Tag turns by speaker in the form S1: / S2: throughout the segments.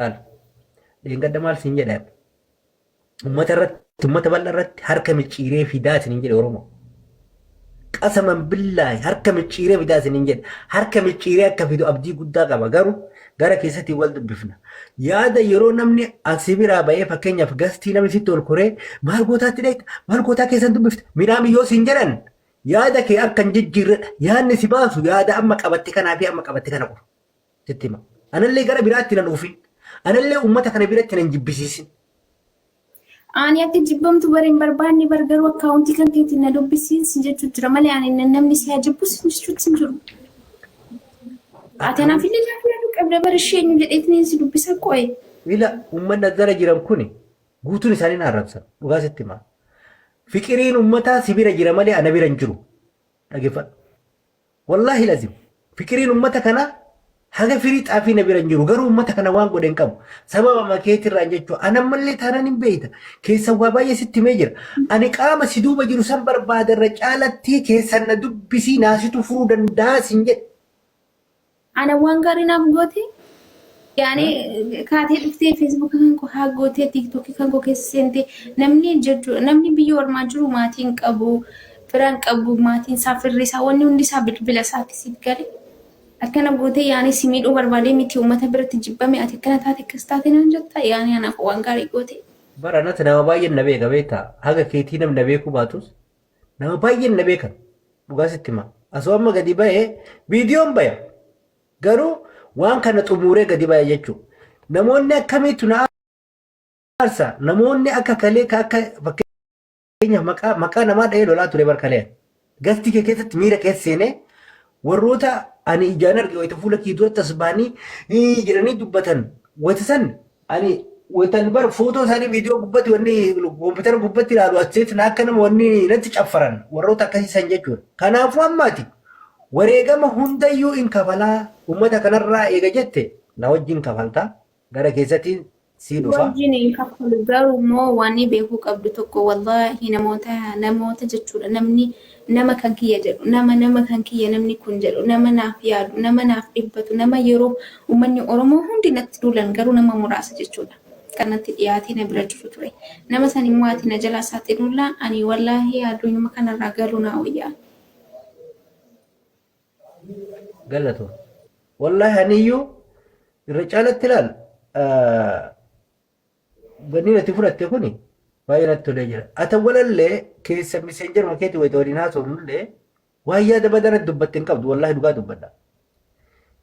S1: Laal. Dheengadda maal siin jedhan? Uummata irratti, uummata bal'aa irratti harka micciiree fidaa isiniin jedhe Oromoo. Qasaman billaahi harka micciiree fidaa isiniin jedhe. Harka micciiree akka fidu abdii guddaa qaba. Garuu gara keessatti wal dubbifna. Yaada yeroo namni asii biraa ba'ee fakkeenyaaf gastii namni sitti ol koree maal gootaatti dheekta maal gootaa keessan dubbifta midhaan yoo siin jedhan yaada kee akka hin jijjiirredha. Yaadni si baasu yaada amma qabatte kanaa fi amma qabatte kana qofa. Sitti hima. Anallee gara biraatti nan oofin. Anallee uummata kana biratti nan jibbisiisin.
S2: Ani akka jibbamtu bara hin barbaanne bar garuu akkaawuntii kan keetiin na dubbisiin sin jechuu jira malee ani namni si haa jibbus sin jechuutti hin jiru. Ati anaaf illee gaaffii yaaduu qabda bar ishee eenyu jedheetiin si dubbisa qo'e.
S1: Ila uummanni as jala jiran kuni guutuun isaanii na arrabsan. Dhugaa sitti hima. Fiqiriin uummataa si bira jira malee ana bira hin jiru. Dhaggeeffadhu. Wallaahi lazim. Fiqiriin ummata kanaa haga firii xaafii na bira hin jiru. Garuu ummata kana waan godhe hin qabu. Sababa makeetirraan jechuudha. Ani ammallee taanaan hin beeyta. Keessan waa baay'ee sitti himee jira. Ani qaama si duuba jiru san barbaada irra caalatti keessan na dubbisii naasitu furuu danda'a sin jedhe.
S2: Ana waan gaarii naaf goote yaani kaatee dhuftee feesbuuka kan koo haa gootee tiiktookii kan koo keessa seentee namni jechuudha namni biyya ormaa jiru maatii hin qabu fira hin qabu maatiin isaa firri isaa wanni hundi isaa bilbila isaatti siif gale akkana gootee yaani si miidhuu barbaadee miti uummata biratti jibbame ati akkana taate akkas taate naan jetta yaani anaaf waan gaarii goote.
S1: Bara anatti nama baay'een na beeka beektaa haga keetii namni na beekuu baatus nama baay'een na beekan dhugaa sitti hima asoo amma gadi ba'ee viidiyoon baya garuu waan kana xumuuree gadi baya jechuudha namoonni akkamiitu na aarsa namoonni akka kalee ka akka fakkeenyaaf maqaa maqaa namaa dha'ee lolaa ture bar kalee gastii kee keessatti miira keessa seenee warroota ani ijaan arge wayita fuula kee duratti as ba'anii "Ii" jedhanii dubbatan wayita san Ani waytan bar footoo isaanii viidiyoo gubbatti wanni koompitara gubbatti ilaalu achitti na akka nama wanni natti caffaran warroota akkasii san jechuudha. Kanaafuu ammaati wareegama hundayyuu in kafalaa uummata kanarraa eega jette na wajjin kafaltaa gara keessatti sii dhufa.
S2: Wajjin hin kaffalu garuu immoo wanni beekuu qabdu tokko wallaahi namoota namoota jechuudha namni nama kan kiyya jedhu nama nama kan kiyya namni kun jedhu nama naaf yaadu nama naaf dhibbatu nama yeroo uummanni Oromoo hundi natti duulan garuu nama muraasa jechuudha kan natti dhiyaatee na bira jiru ture nama san immoo ati na jalaa saaxilullaa ani wallaahi addunyaa kanarraa galuu naa wayyaa.
S1: Galatoo. Wallaahi aniyyuu irra caalatti ilaal Wanni ati fudhatte kuni baay'ee natti tolee jira. Ati awwalallee keessa miseenjaruma keetii wayita waliin haasofnullee waan yaada badaa natti dubbatte hin qabdu wallaahi dhugaa dubbadha.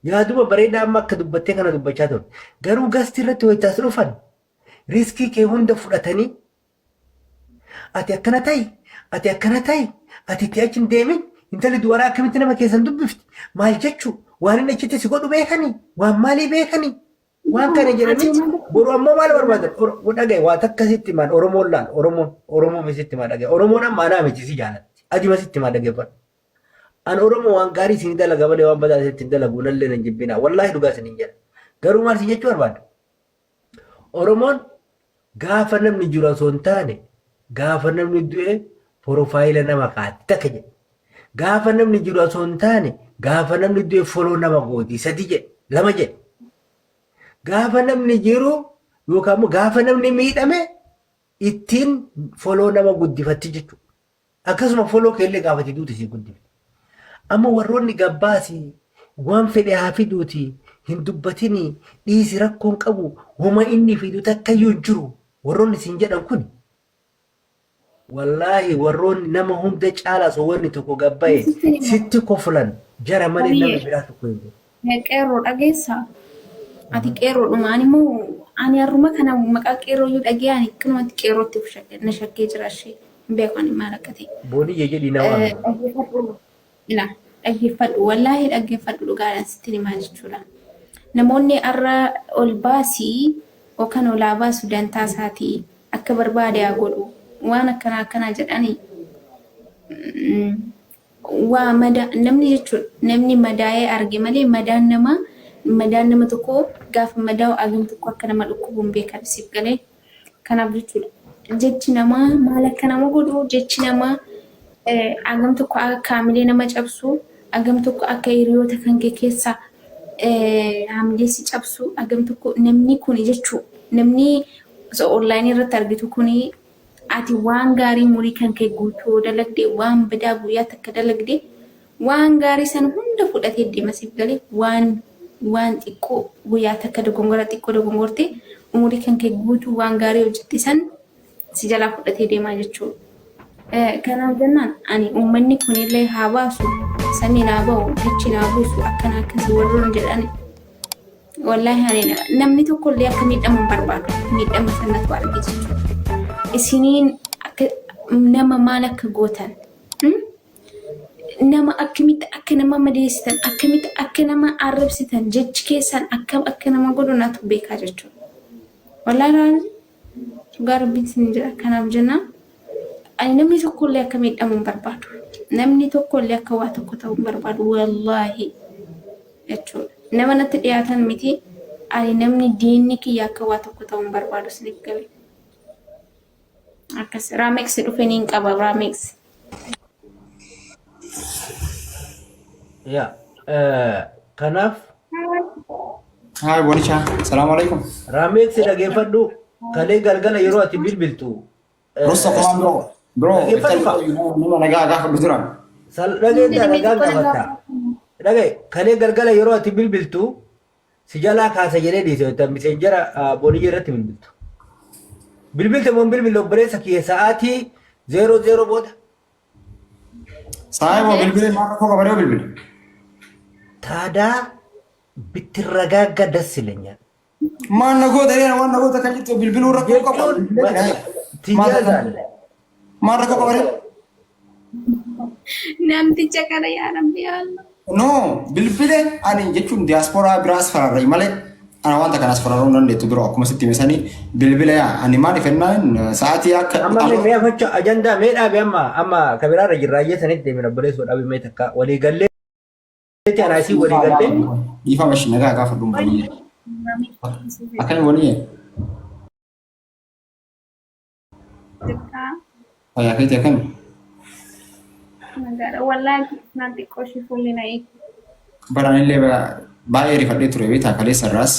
S1: Yaaduma bareedaa amma akka dubbattee kana dubbachaa turte. Garuu gasti irratti wayita as dhufan riiskii kee hunda fudhatanii ati akkana ta'i ati akkana ta'i ati itti achi hin deemin intalli dubaraa akkamitti nama keessan dubbifti maal jechuu waan inni achitti si godhu beekanii waan maalii beekanii Waan kana jedhanii boru ammoo maal barbaadan? Dhagaye waa takka sitti himaan Oromoon laal Oromoon Oromoo sitti himaa dhagaye Oromoon amma anaa miti si jaalatti adima sitti himaa dhaggeeffadhu. An Oromoo waan gaarii isin dalaga malee waan badaa isitti hin dalagu nallee nan jibbinaa wallaahi dhugaa isin hin jedha. Garuu maal isin jechuu barbaada? Oromoon gaafa namni jiru osoo hin taane gaafa namni du'e porofaayila nama kaatti takka jedhe. Gaafa namni jiru osoo hin taane gaafa namni du'e foloo nama gooti sadi jedhe lama jedhe. Gaafa namni jiru yookaan immoo gaafa namni miidhame ittiin foloo nama guddifatti jechuudha. Akkasuma foloo keellee gaafa itti duute si guddifti. Amma warroonni gabbaasi waan fedhe haa fiduuti hin dubbatini dhiisi rakkoon qabu homa inni fidu takkayyuu hin jiru warroonni siin jedhan kun Wallaahi warroonni nama hunda caalaa osoo wanni tokko gabbaye
S2: Sitti hima.
S1: sitti koflan jara malee namni
S2: Tabiyyee.
S1: biraa tokko hin jiru.
S2: Qeerroo dhageessaa? Ati qeerroodhuma. Ani immoo ani har'uma kana maqaa qeerroo iyyuu dhagee ani akkanumatti qeerrootti of shakke na shakkee jira ishee. Hin beeku ani maal akka ta'e.
S1: Booniyye jedhii na waami.
S2: Dhaggeeffadhu. Ila dhaggeeffadhu. Wallaahi dhaggeeffadhu dhugaadhaan sitti himaa jechuudha. Namoonni har'a ol baasii yookaan olaa baasu dantaa isaatii akka barbaade haa godhu waan akkanaa akkanaa jedhanii waa mada namni jechuun namni madaa'ee arge malee madaan namaa madaan nama tokkoo gaafa madaa'u hagam tokko akka nama dhukkubu hin beekan siif galee kanaaf jechuudha jechi namaa maal akka nama godhu jechi namaa hagam tokko akka haamilee nama cabsu hagam tokko akka hiriyoota kan kee keessaa Hamilee si cabsu hagam tokko namni kuni jechuu namni osoo onlaayinii irratti argitu kuni ati waan gaarii umurii kan kee guutuu dalagde, waan badaa guyyaa takka dalagde, waan gaarii san hunda fudhatee deema. Siif galee? Waan xiqqoo guyyaa takka dogongora xiqqoo dogongorte, umurii kan kee guutuu waan gaarii hojjette san si jalaa fudhatee deemaa jechuudha. Kanaaf jennaan ani uummanni kunillee haa baasu, samiin haa ba'u, dachiin haa buusu, akkana akkasii warroon jedhan, wallaahi ani namni tokkollee akka miidhamu hin barbaadu. Miidhama sanatu arge jechuudha. Isiniin akka nama maal akka gootan, nama akkamitti akka nama madeessitan, akkamitti akka nama arrabsitan, jechi keessan akkam akka nama godhu natu beekaa jechuudha. Wallaahi dhugaa Rabbiin isin jedha. Kanaaf jennaan ani namni tokkollee akka miidhamu hin barbaadu. Namni tokkollee akka waa tokko ta'u hin barbaadu. Wallaahi jechuudha. Nama natti dhiyaatan miti, ani namni diinni kiyya akka waa tokko ta'u hin barbaadu, isiniif gale. Akkas Raamex dhufe niin qaba Raamex.
S1: Yaa kanaaf
S3: Haa Bonisha, salaamu alaikum.
S1: Raameeksi, dhageeffadhu, kalee galgala yeroo ati bilbiltu
S3: Rusta kumaan bro. Bro,
S1: Dhaggeeffadhu kaa.
S3: nama nagaa gaafadhu jira.
S1: Dhageetta, nagaan gaafatta. Dhagaye, kalee galgala yeroo ati bilbiltu si jalaa kaasa jedhee dhiise, messenger Booniyya irratti bilbiltu. Bilbilte moo hin bilbille, obboleessa kiyya, sa'aatii 00 booda?
S3: Saayibo, bilbile maal rakkoo qabaree bilbile?
S1: Taadaa bittirragaagga das silenyal.
S3: Maal na goota jedhan, waan na goota kan jettu bilbiluu rakkoo qabu.
S1: Jechuun tiyyaa
S3: Maal rakkoo qabaree?
S2: Namticha kana, yaa Rabbi, yaa Allah.
S3: No, bilbile ani jechuun diyaasporaa biraas fararra malee ana wanta kanas fararuu hin dandeettu biroo, akkuma sitti himesanii bilbila yaa ani maaliif ennaan sa'aatii akka
S1: Amma mee facha ajandaa mee dhaabe, amma kabiraarra jirraayyee sanitti deemina, obboleessoo, dhaabe mee takka walii gallee anaa isii walii gallee.
S3: Dhiifama ishii nagaa gaafadhu Boniyyee. Akkami Boniyyee?
S2: Xiqqaa.
S3: Fayyaa keetii, akkami?
S2: Nagaadha. Wallaahi naan xiqqoo ishee fuulli na eegu.
S3: Baraan illee baay'ee rifadhee ture beektaa, kaleessa irraas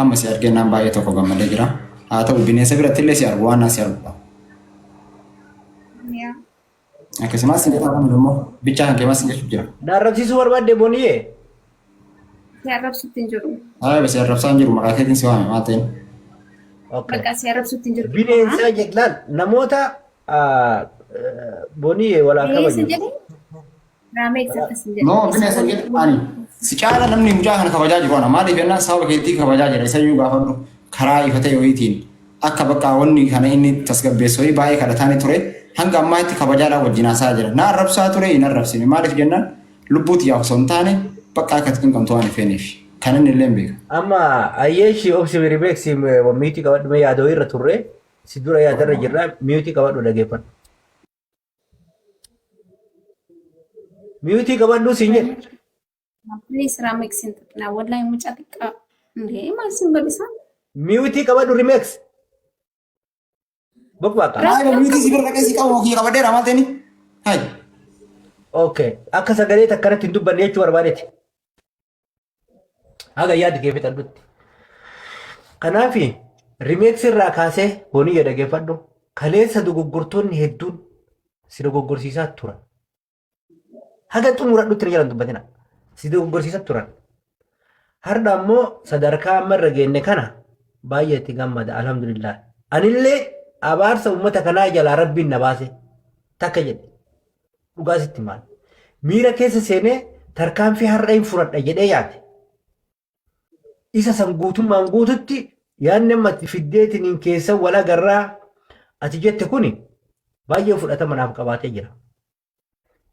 S3: amma si argennaan baay'ee tokko gammadee jira. Haa ta'u, bineensa biratti illee si argu waan si arguudha.
S2: Yaa.
S3: Akkasumas si jedhaa kun immoo bichaa kan keemas jechuun jira.
S1: Na arrabsiisuu barbaadde, Boniyyee?
S2: Si arrabsutti hin jiru.
S3: Haa, si arrabsaa hin jiru, maqaa keetiin si waame maal ta'in.
S1: Okay.
S2: Bakka si arrabsutti hin jiru.
S1: Bineensaa jedhaan namoota Boniyyee walaa
S2: Bineensa
S1: kabaju.
S2: jedhe Raamex akkas hin jedhe.
S3: No, bineensa jedhe, ani si caala namni mucaa kana kabajaa jiru ana. Maaliif jennaan sababa keetii kabajaa jira, isayyuu gaafadhu, karaa ifa ta'e wayiitiin akka bakka wanni kana inni tasgabbeessu wayii baay'ee kadhataani ture, hanga ammaatti kabajaadhaan wajjin haasaa jira. Na arrabsaa ture, hin arrabsine. Maaliif jennaan lubbuu xiyyaaf osoo hin taane bakka akka itti qinqamtu waan hin feeneef. Kan inni illee hin beeka.
S1: Amma ayyeeshi obsi, ribeeksi, mute qabadhu mee, yaada irra turre, si dura yaadarra jirra, mute qabadhu, dhageeffadhu. Mute qabadhu siin jedhe.
S2: Please, Raamex hin tuqinaa. Wallaahi mucaa xiqqaa. Indee maal sin godhisaa?
S1: Mute qabadhu, Rimex. Boqbaqa.
S3: Maali mute si bira dhaqee si qabu kiyya qabadheera, maal ta'ini? Hai.
S1: Okay. Akka sagalee takkanatti hin dubbanne jechuu barbaadeeti. Haga yaada kee fixadhutti. Kanaafi Rimeex irraa kaasee, Boniyya, dhageeffadhu. Kaleessa dogoggortoonni hedduun si dogoggorsiisaa turan. Haga xumuradhutti na jalan dubbatina. Si dogoggorsiisaa turan. Har'a ammoo sadarkaa amma irra geenne kana baay'ee itti gammada, alhamdulillah. Anillee abaarsa uummata kanaa jalaa Rabbiin na baase takka jedhe. Dhugaa sitti maal. Miira keessa seenee tarkaanfii har'a hin fudhadha jedhee yaade. Isa san guutummaan guututti yaadni amma itti fiddeetiniin keessa wal agarraa ati jette kuni baay'ee fudhatama naaf qabaatee jira.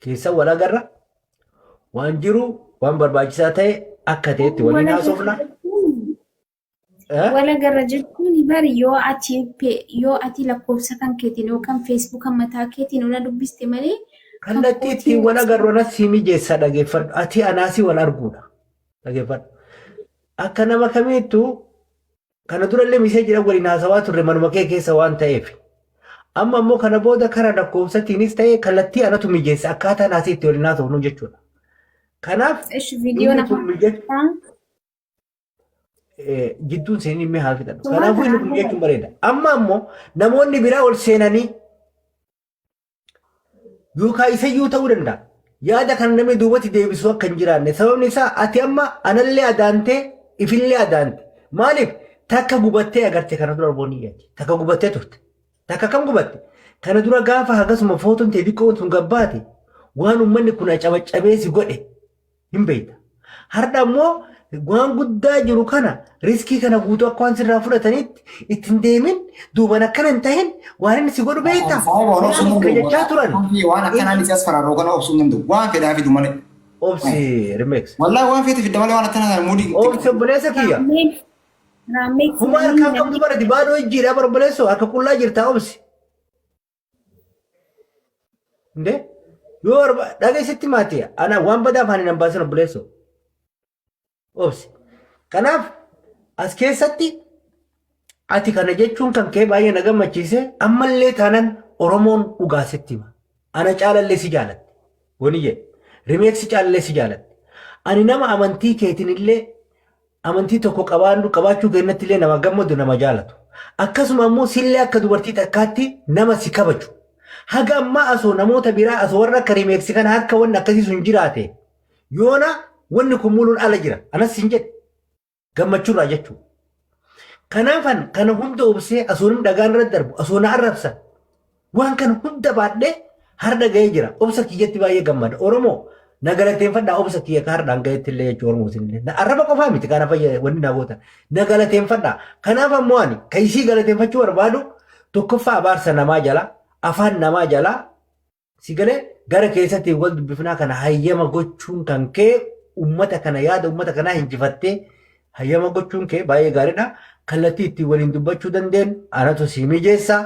S1: Keessa wal agarra, waan jiru, waan barbaachisaa ta'e akka ta'etti waliin haasofna. Eh?
S2: Wal agarra jechuun bari yoo ati lakkoofsa kan keetiin yookaan Feesbuuka mataa keetiin na dubbiste malee kan
S1: Kallattii ittiin
S2: kootiin
S1: wal agarru anas si mijeessa, dhageeffadhu. Ati anaasii wal arguudha. Dhageeffadhu. Akka nama kamiittuu kana durallee message waliin haasawaa turre manuma kee keessa waan ta'eef. Amma immoo kana booda karaa lakkoofsatiinis ta'e kallattii anatu mijeessa, akkaataa naasii itti waliin haasofnu jechuudha. Kanaaf
S2: Ishi viidiyoo
S1: inni
S2: na
S1: kun mijachuu
S2: fakkaata.
S1: Jidduun seenin mee haa fixadhu.
S2: Waan
S1: Kanaafuu inni
S2: kanaan
S1: kun jechuun bareeda. Amma ammoo namoonni biraa ol seenanii yookaan isayyuu ta'uu danda'a. Yaada kana namni duubatti deebisuu akka hin jiraanne sababni isaa ati amma anallee adaantee ifillee adaante. Maaliif takka gubattee agarte kana dura boonii yaadde takka gubattee turte. Takka kam gubatte? Kana dura gaafa hagasuma footoon tee diqqoon sun gabbaate waan uummanni kun acabaccabee si godhe hin beekta. Har'a ammoo waan guddaa jiru kana riskii kana guutuu akka waan sirraa fudhatanitti itti hin deemin duuban akkana hin tahin waan inni si godhu beekta.
S3: Sababa waan obsuu hin
S1: Akka
S3: danda'u.
S1: jechaa turan.
S3: Waan akkanaan isas faraaroo kana obsuu hin danda'u. Waan fedhaa fidu malee.
S1: Obsi remix.
S3: Wallaahi waan feete fidda malee waan akkanaa kana muudii.
S1: Obsi obboleessa kiyya.
S2: Raammeeksi
S1: Huma harkaan qabdu barati baadoo ijjiidha bara obboleessoo harka qullaa jirtaa obsi. Indee yoo barba dhageessitti maati ana waan badaa afaan hin baasin obboleessoo. Obsi. Kanaaf as keessatti ati kana jechuun kan kee baay'ee na gammachiise ammallee taanan Oromoon dhugaa sitti hima. Ana caalallee si jaalatti. Wani jedhe. Rimeeksi caalallee si jaalatti. Ani nama amantii keetiin illee amantii tokko qabaannu qabaachuu keenyatti illee nama gammadu nama jaalatu. Akkasuma ammoo sillee akka dubartii takkaatti nama si kabaju. Haga ammaa asoo namoota biraa asoo warra akka rimeeksi kana harka wanni akkasii sun jiraate yoona wanni kun muluun ala jira. Anas sin jedhe gammachuurraa jechuudha. Kanaafan kana hunda obsee asoo namni dhagaan irra darbu asoo na arrabsan waan kana hunda baadhee har'a ga'ee jira. Obsa kiyyatti baay'ee gammada. Oromoo na galateeffadhaa obsa kiyya ka har'aan ga'etti illee jechuudha Oromoo isin Na arraba qofaa miti kana fayya wanni na gootan. Na galateeffadhaa. Kanaaf ammoo ani kan isii galateeffachuu barbaadu tokkoffaa abaarsa namaa jala afaan namaa jala Si galee gara keessatti wal dubbifnaa kana hayyama gochuun kan kee ummata kana yaada ummata kanaa hinjifattee hayyama gochuun kee baay'ee gaariidha. Kallattii ittiin waliin dubbachuu dandeenyu anatu sii mijeessa.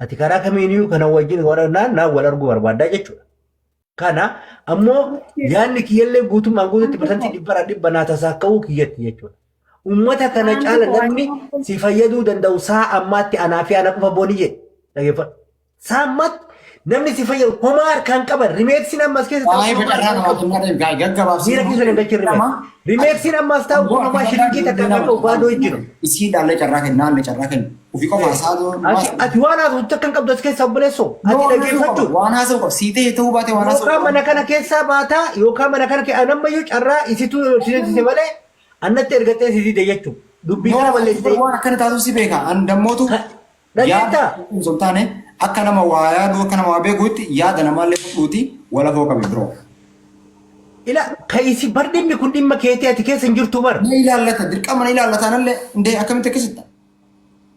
S1: Ati karaa kamiiniyyuu kana wajjin wal naan wal arguu barbaaddaa jechuudha. Kana ammoo yaadni kiyyallee guutummaan guututti parsantii dhibbarraa dhibba naa tasaakka'uu kiyyatti jechuudha. Ummata kana caala namni si fayyaduu danda'u saa ammaatti anaa fi ana qofa booniyye dhageeffadhu. Saammat namni si fayyadu homaa harkaan qaban rimeeksiin ammas keessa taa'u
S3: Baay'ee
S1: homaa
S3: carraa
S1: harkaan
S3: namaa
S1: qabu.
S3: kennaa deemu gaa'e gaggabaabsee.
S1: Miira keessa hin galchin rimeeks. Rimeeksiin ammas taa'u kun homaa shilingii takka kan qabu baadoo hin jiru.
S3: Isii dhaallee carraa kenna naallee carraa kenna. Ofii qofa haasa'aa
S1: Ati ati waan haasoftu takka hin qabdu as keessa obboleessoo. Ati dhageeffachuu.
S3: Waan haasa'u qaba. Sii ta'e ta'uu baate waan haasa'u
S1: Yookaan
S3: qaba.
S1: mana kana keessaa baataa yookaan mana kana keessaa anammayyuu carraa isitu si malee annatti ergattee si dide jechuudha. Dubbii kana balleessitee.
S3: Waan akkana taatu si beeka. An dammootu
S1: Dhageettaa?
S3: yaada osoo hin taane akka nama waa yaadu akka nama waa beekuutti yaada namaallee fudhuuti walafoo qabi biroo.
S1: Ila ka isi bar dhimmi kun dhimma keetii ati keessa hin jirtu bar.
S3: Na ilaallata dirqama na ilaallata anallee indee akkamitti akkasitta?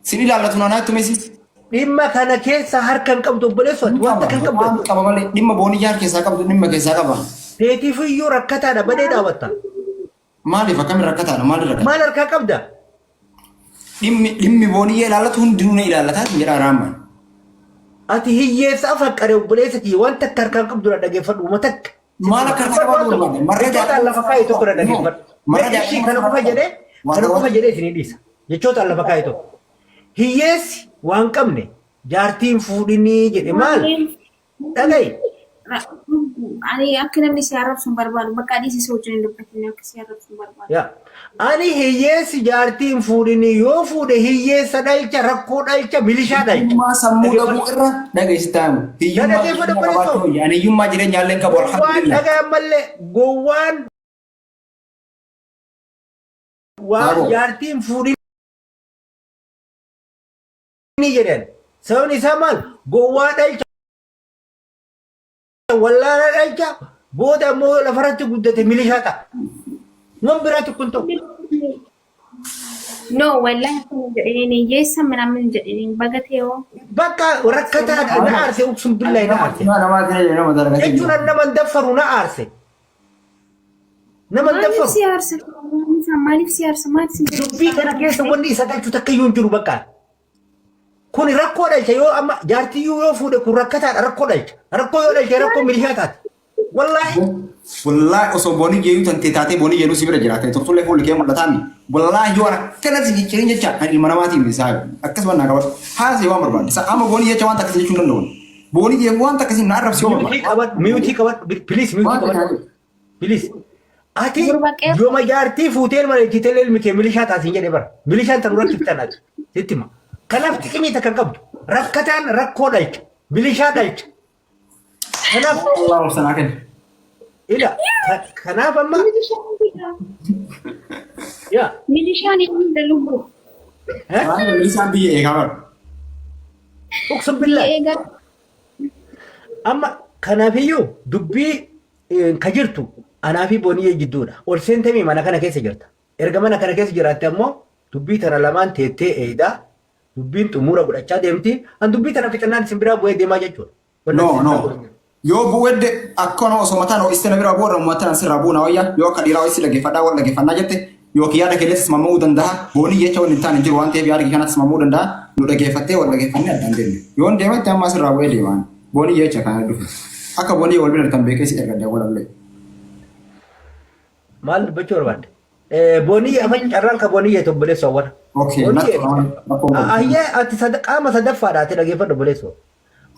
S3: Sin ilaallatu naanaa itti meesii.
S1: Dhimma kana keessa harka hin qabdu obboleessoo ati wanta kan qabdu.
S3: Waan qaba malee dhimma boonii jaar keessaa qabdu dhimma keessaa qaba.
S1: Teetiif iyyuu rakkataadha badee dhaabatta.
S3: Maaliif akkamiin rakkataadha maaliif rakkata?
S1: Maal harkaa qabda?
S3: Dhimmi dhimmi booniyyee ilaallatu hundinuu na ilaallata jedha Raammaan.
S1: Ati hiyyeessa afaqqare obboleessa kiyya waan takka harkaan qabdu na dhageeffadhu uma takka.
S3: Maal akka harkaa qabaatu barbaade? Marra
S1: Jechoota lafa kaa'e tokko na dhageeffadhu.
S3: Marra
S1: Ishii kana qofa jedhee kana qofa jedhee isinii dhiisa. Jechoota lafa kaa'e tokko. Hiyyeessi waan qabne jaartiin fuudhinii jedhe maal? Dhaga'i.
S2: Ani akka namni si arrabsu hin barbaadu. Bakka dhiisi si wajjin hin dubbatin akka si arrabsu hin barbaadu.
S1: Yaa. Ani hiyyeessi jaartii hin fuudhini yoo fuudhe hiyyeessa dhalcha rakkoo dhalcha milishaa dhalcha.
S3: Hiyyummaa sammuu dhabuu irra dhageessi taamu. Hiyyummaa
S1: Dhaggeeffadhu
S3: jireenya
S1: obboleessoo.
S3: qabaachuu wayya. Ani hiyyummaa jireenyaa illee hin qabu
S1: Gowwaan
S3: alhamdulillah.
S1: dhagayan mallee gowwaan waan
S3: Bravo.
S1: jaartii hin fuudhini jedhan. Sababni isaa maal? Gowwaa dhalcha wallaala dhalcha booda ammoo yoo lafarratti guddate milishaa ta'a. Waan biraa tokko hin ta'u.
S2: No, wallahi akkana jedhiniin hiyyeessa minaamin jedhiniin baga ta'ee
S1: Bakka rakkataadha na aarse uksum billahi na aarse.
S3: Nama jireenya nama dalagaa.
S1: Jechuun an nama hin daffaru na aarse. Nama hin
S2: Maaliif
S1: daffaru.
S2: si aarsa? Maaliif si aarsa? Maaliif si
S1: Dubbii kana keessa wanni isa galchu takka iyyuu hin jiru bakka. Kun rakkoo dhalcha yoo amma jaartiyyuu yoo fuudhe kun rakkataadha rakkoo dhalcha. Rakkoo yoo dhalche rakkoo milishaa taati. Wallaahi.
S3: Wallaahi osoo boonii jeeyuu tantee taatee boonii jeeluu si bira jiraate turtullee fuulli kee mul'ataami. Wallaahi yoo akkanatti jijjiirin jecha ani ilma namaatiin isaa akkasuma naa qabatu. Haasee waan barbaade. Isa amma boonii jecha waan takka jechuu hin danda'u. Boonii jeefu waan takka na arrabsi yoo
S1: Miyuutii
S3: barbaade.
S1: qabadhu miyuutii qabadhu please miyuutii
S3: Waan
S1: qabadhu.
S3: takka
S1: Please. Ati
S2: Gurba qeerroo.
S1: yooma jaartii fuutee ilma dhalchitee ilmi kee milishaa taasiin jedhee bara. Milishaan tan duratti fixan ati. Sitti hima. Kanaaf xiqimii takka hin qabdu. Rakkataan rakkoo dhalcha. Milishaa dhalcha. Kanaaf
S3: Allah obsanaa kenna.
S1: ila kanaaf amma yaa
S2: Milishaan inni lubbu.
S1: eh
S3: Milishaan biyya eegaa bara.
S1: uqsum billaa.
S2: Eegaa.
S1: Amma kanaafiyyuu dubbii ka jirtu anaa fi Booniyyee jidduudha. Ol seentamii mana kana keessa jirta. Erga mana kana keessa jiraatte ammoo dubbii tana lamaan teettee eeydaa dubbiin xumura godhachaa deemti. An dubbii tana fixannaan isin biraa bu'ee deemaa jechuudha.
S3: No, no. Yoo bu'edde akkana osoo mataan ho'iste na biraa bu'uura mataan sirraa bu'u na wayya yoo akka dhiiraa ho'iste dhaggeeffadhaa wal dhaggeeffannaa jette yookiin yaada keellee tasmamuu danda'a. Boonii jecha wal hin taane jiru waan ta'eef yaada kee kanatti tasmamuu danda'a. Nu dhaggeeffattee wal dhaggeeffannee addaan deemne. Yoo hin deematte amma sirraa bu'ee deemaan. Boonii jecha kana dhufe. Akka boonii wal bira tan beekee si ergadda walallee.
S1: Maal dubbachuu barbaadde? Booniyyee afaan carraan ka booniyyee obboleessoo awwala.
S3: Okay, natti rakkoo qabu.
S1: Ayyee ati qaama sadaffaadha ati dhaggeeffadhu obboleessoo.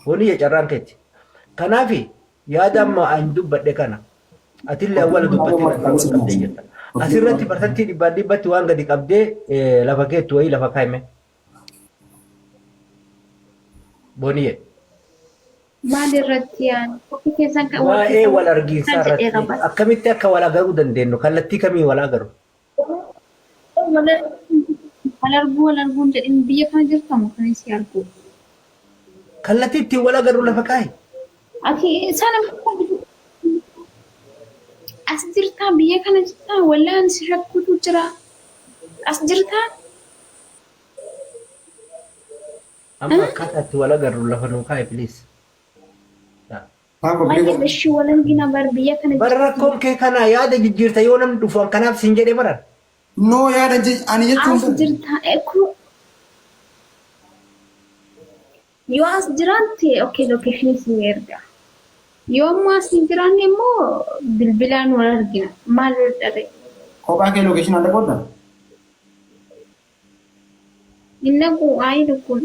S1: Booniyyee carraan keetti. Kanaaf yaada amma ani dubbadhe kana atillee awwala dubbattee kan qabdee jirta. Asirratti parsantii dhibbaan dhibbatti waan gadi qabdee lafa keettu wayii lafa kaa'ime. Booniyyee.
S2: Maal irratti yaani? Ofii keessan kan
S1: Waa'ee wal argiinsaa irratti akkamitti akka wal agaruu dandeenyu kallattii kamii wal agaru?
S2: Wal arguu wal arguun jedhin biyya kana jirtamu kan si argu.
S1: Kallattii ittiin wal agarru lafa kaa'i.
S2: Ati sana as jirtaa biyya kana jirtaa wallaan si shakkutu jira. As jirtaa?
S1: Amma akkaataa itti wal agarru lafa nuu kaa'i please.
S2: Baay'ee ishii wal argina bar biyya kana
S1: Bara rakkoon kee kana yaada jijjiirta yoo namni dhufu an kanaaf siin jedhee baran.
S3: No yaada ani jechuun
S2: As jirtaa eekoo. Yoo as jiraatte okay location si erga. Yoo ammoo as hin jiraanne immoo bilbilaan wal argina. Maal dharre?
S3: Kophaa kee location adda qoodda?
S2: Hin naqu ayi lukkuun.